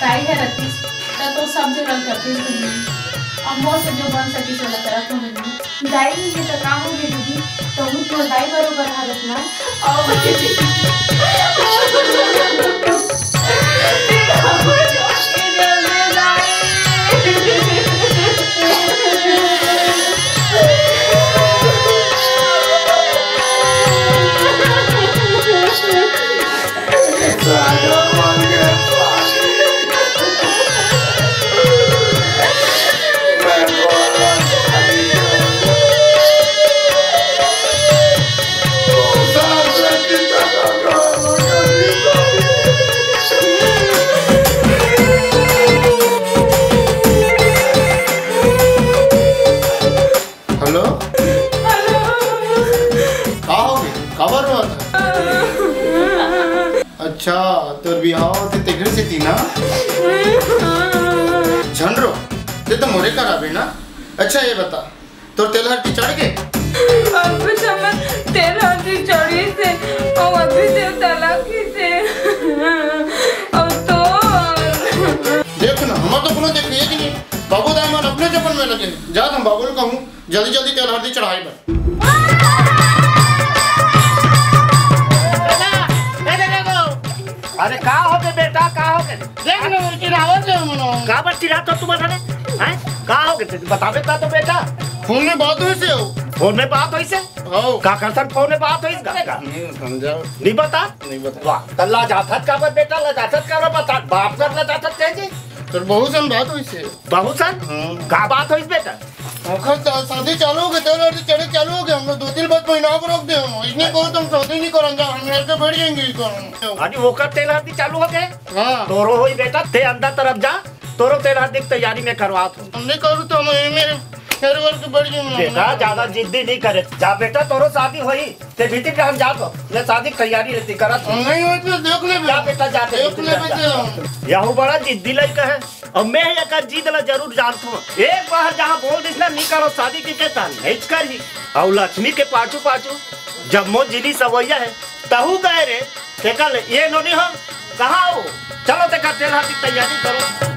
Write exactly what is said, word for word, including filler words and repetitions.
दाई ह रतिस, त तो सब जगह करतिस बहिनी। अब मोर से जो बन सकिस, ओला करत हूँ बहिनी। दाई नहीं हे त का हो गे दीदी, तहूँ तो दाई बरोबर हरत ना। हेलो। का हो गे? काबर रोवत हे? अच्छा, तोर बिहाव होथे तेखरे सेती ना? झन रो, ते तो मोरे करा बे ना। अच्छा, ये बता, तोर तेल हरदी चढ़ गे? अभी तो मैं तेल हरदी चढ़ी से, अउ अभी से तलाक की से। अउ तो देख ना, हमर तो कोनो देखे कि नहीं। बाबू दाई मन अपने जपन में लगे। जा, हम बाबू ल कहूँ, जल्दी जल्दी तेल हरदी चढ़ाई बर। अरे का हो गे बेटा, का हो गे? देख ना, चिढ़ावत हे मनो। काबर चिढ़ात हो तुम अरे? हैं? का हो गे? बताबे का तो बेटा? फोन में बात होइस हे। फोन में बात होइस हे? हो। काकर संग फोन में बात होइस हे? नहीं समझा। नहीं बता? नहीं बता। वाह, त लजाथस काबर बेटा, लजाथस काबर, बता, बाप कर लजाथस कहे जी? तोर बहू संग बात होइस हे। बहू संग? हाँ। का बात होइस बेटा? ओकर चा-, शादी चालू हो गे, तेल हरदी चढ़े चालू हो गे, हम लोग दो तीन बार पहिना को रोक दे हम, इसने कहो तुम शादी नहीं करन जा, हम लड़के बैठ जाएंगे, ये करो। अरे ओकर तेल हरदी चालू हो गे? हाँ। तोरो होई बेटा, ते अंदर तरफ जा, तोरो तेल हरदी की तैयारी में करवात हूँ। हम नहीं करूँ तो हम यहीं मेरे घर वर के बैठ जाऊंगा। बेटा ज्यादा जिद्दी नहीं करे, जा बेटा, तोरो शादी होई, ते भीतर के हम जात हो, मैं शादी की तैयारी रहती करत हूँ। हम नहीं होते देख ले जा बेटा, जा ते देख भीतर ले जा, बेटे। जा। यहू बड़ा जिद्दी लड़का है। अउ मैं एकर जिद ला जरूर जानथों। एक बार जहाँ बोल दिस ना, नी करो शादी की, के तहन नइच करही। अउ लक्ष्मी के पाछू पाछू जम्मो जिनिस अवइया हे, तहू गए रे, तेकर ले ये नोनी हो, कहाँ हो? चलो तेकर तेल हरदी तैयारी करो।